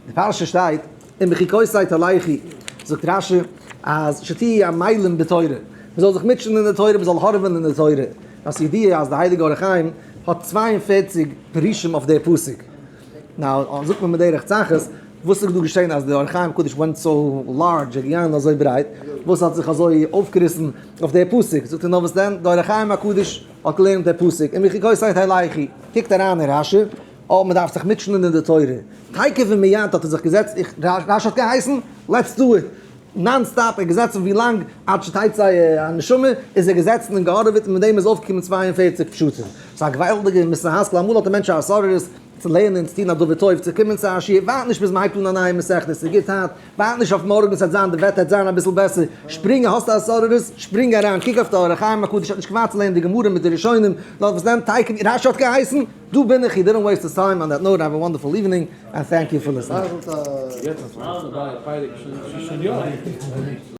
די פרשה שטייט אם בחוקותי תלכו, זאגט רשי אז שתהיו עמלים בתורה, מען זאל זיך מוטשען אין די תורה, מען זאל הארעווען אין די תורה, דאס איז ידוע אז די הייליגע אור החיים האט 42 פירושים אויף די פסוק, now זאגט מען בדרך צחות, וואס איז דא געשען אז די אור החיים הקדוש went so large, ער איז געגאנגען אזוי ברייט, וואס האט זיך אזוי אויפגעריסן אויף די פסוק, זאגט ער נאר וואס דען, די אור החיים הקדוש האט געלערנט די פסוק, אם בחוקותי תלכו, קוקט אריין אין רשי, אה, מען דארף זיך מוטשענען אין די תורה. תיכף ומיד האט ער זיך געזעצט, איך, רשי האט געהייסן, let's do it. Non stop, ער איז געזעצן ווי לאנג עד שתצא הנשמה, איז ער געזעצן און געהארעוועט און מיט דעם איז אויפגעקומען 42 פשטים. ס'איז א געוואלדיגע מוסר השכל, אמאל האט א מענטש א התעוררות צו לערנען, צו טון א דבר טוב, צו קומען צו א שיעור, ווארט נישט ביז מען הייבט אן א נייע מסכת, ס'איז גוט היינט, ווארט נישט אויף מארגן ס'וועט זיין, די וועטער וועט זיין אביסל בעסער, שפרינג, האסט א התעוררות, שפרינג אריין, קוק אויף די אור החיים הקדוש האט נישט געווארט צו לערנען די גמרא מיט די ראשונים, נאר וואס דען, תיכף, רשי האט געהייסן, דא בין איך, you didn't waste the time on that note, have a wonderful evening and thank you for listening. יעצט אז ס'איז פארביי א פרק שוין יא.